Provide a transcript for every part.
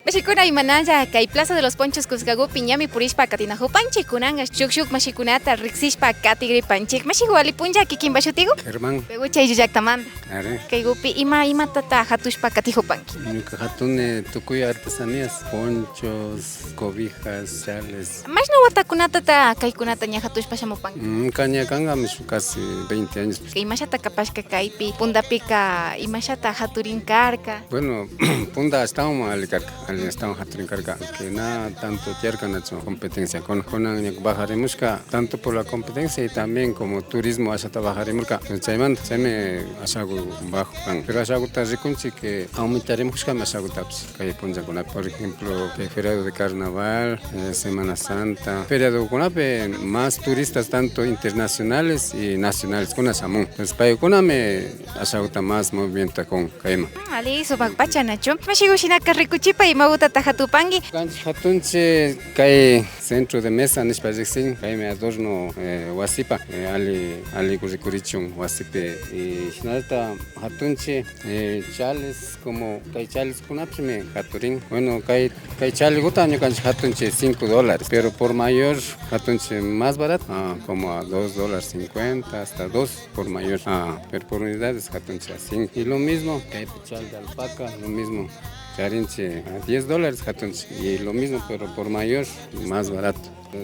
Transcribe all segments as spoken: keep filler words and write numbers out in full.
Mashikuna, imanalla kay Plaza de los Ponchos kuskagupi ñami purishpa katinajupanchik. Kunanka shuk shuk mashikunata riksishpa katigripanchik. Mashigu, alli punlla, kikinpa shutigu? Germán. Pegucha ayllu llaktamanta. Ari. Kaygupi ima, imatata jatushpa katijupanki? Ñuka jatuni tukuy artesanías, ponchos, cobijas, chales. Mashna watakunatata kaykunata ña jatushpa shamupanki? Mm, ña kankami shuk casi veinte años. Imashata kapashka kaypi, pundapika imashata jaturin karka? Bueno, punda ashtawanmi alli karka, alli ashtawan jaturin karka, porque na tanto tiyarka nachu competenciakuna. Kunan ña bajarimushka tanto por la competencia y también como turismo ashata bajarimurka. Chaymanta, chaymi ashagu bajo kan. Pero ashaguta rikunchik que aumentarimushkami ashagutapish. Kay punllakunapi, por ejemplo, kay feriado de carnaval, eh, Semana Santa, feriadokunapi más turistas tanto internacionales y nacionaleskuna shamun. Entonces, paykunami ashaguta más movimiento kun kayman. Mm, alli, sumak pacha nachu. Mashigu, shinaka rikuchipay, imagutata jatupanki? Kanchik jatunchik kay centro de mesa nishpa riksin, kaymi adorno, eh, wasipa, eh, alli, alligu rikurichun wasipi, y shinallata jatunchik, eh, chales, como kay chaleskunapishmi jaturin. Bueno, kay, kay chaleguta ñukanchik jatunchik cinco dólares, pero por mayor jatunchik más barato, ah, como a dos dólares cincuenta hasta dos por mayor. Ah, pero por unidades jatunchik a cinco. Y lo mismo, kay chal de alpaca, lo mismo, charinchik a diez dólares jatunchik. Y lo mismo, pero por mayor, más barato.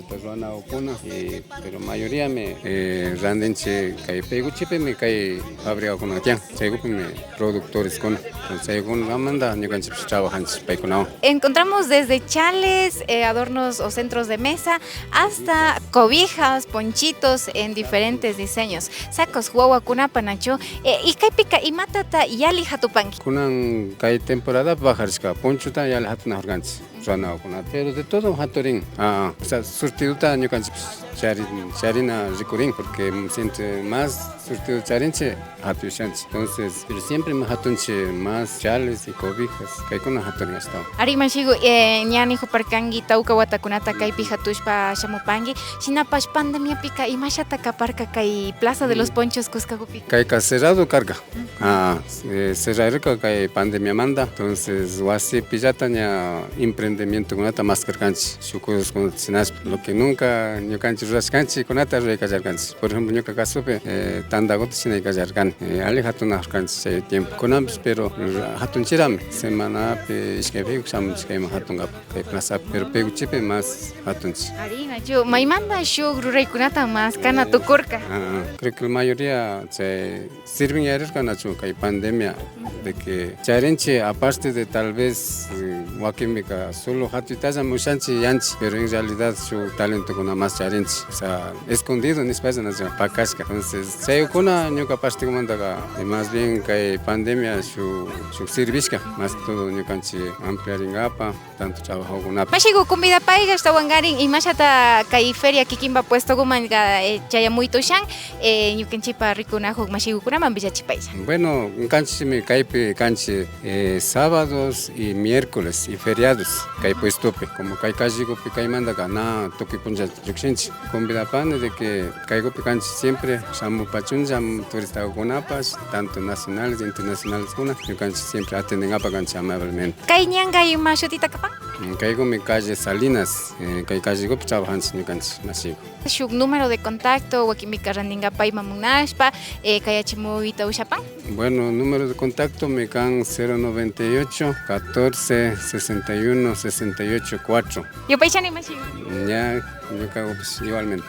Ruwanagukuna, y, pero mayoríami, eh, randinchik kay Peguchipimi kay fabricakuna tiyan, chaygupimi productoreskuna, chaykunamanta ñukanchikpish trabajanchik paykunawan. Encontramos desde chales, eh, adornos o centros de mesa, hasta cobijas, ponchitos en diferentes diseños, sacos wawakunapa nachu, eh, y kaypika imatata yalli jatupanki? Kunan kay temporada bajarishka ponchota yalli jatunajurkanchik. Ruwanagukuna, pero de todo jaturin. Ah, o sea, surtidota ñukanchikpish chari-, charina rikurin, porque siempre más surtido charinchik, jatuyushanchik. Entonces, pero siempremi jatunchik más chales y cobijas, kaykuna jaturin ashtawan. Ari, mashigu, eh, ña nijuparkanki tawka watakunata kaypi jatushpa shamupanki, shinapash pandemiapika imashata kaparka kay Plaza de los Ponchos kuskagupi? Kayka cerrado karka. Ah, eh, cerrarirka kay pandemiamanta, entonces wasipillata ña emprendimientokunata maskarkanchik, shuk cosaskunata shinashpa, lo que nunca ñukanchik rurashkanchikkunata ruray kallarkanchik. Por ejemplo, ñuka casopi, eh, tandaguta shinay kallarkani, eh, alli jatunajurkanchik chay tiempo. Kunanpish, pero jatunchirami, semanapi ishkaypi shamunchik kayman jatunkapak, kay plazapi, pero Peguchipi más jatunchik. Ari, nachu, maymanta shuk ruraykunata maskana tukurka? Ah, ah, creo que la mayoría chay sirvin yarirka nachu kay pandemia, de que charinchik, aparte de tal vez, eh, wakinpika solo jatuytallami ushanchik yanchik, pero en realidad shuk talentokuna más charinchik, o sea, escondido nishpalla nachu pakashka. Entonces, chaykuna ñuka partekumantaka, eh, más bien kay pandemia shuk, shuk sirvishka, más que todo ñukanchik ampliarinkapak, tanto trabajokunapi. Mashigu, convidapayka ashtawankarin imashata kay feria kikinpa puestokumanka, eh, chayamuyta ushan, eh, ñukanchikpa rikunajun mashigukunaman willachipaylla. Bueno, kanchikmi kaypi kanchik, eh, sábados y miércoles y feriados kay puestopi. Como kay callegupi kaymantaka na tukuy punlla llukshinchik. Convidapani de que kaygupi kanchik siempre, shamupachunlla turistakunapash, tanto nacionales, internacionaleskuna, ñukanchik siempre atendenkapak kanchik amablemente. Kay ñanka ima shutita kapan? Mm, kaygumi calle Salinas, eh, kay callegupi trabajanchik ñukanchik mashigu. Shuk número de contacto, wakinpika randinkapayman munashpa, eh, kayachimuyta ushapan? Bueno, número de contactomi kan cero noventa y ocho, catorce, sesenta y uno, sesenta y ocho, cuatro. Yupaychani mashigu. Ña, ñukagupish igualmente.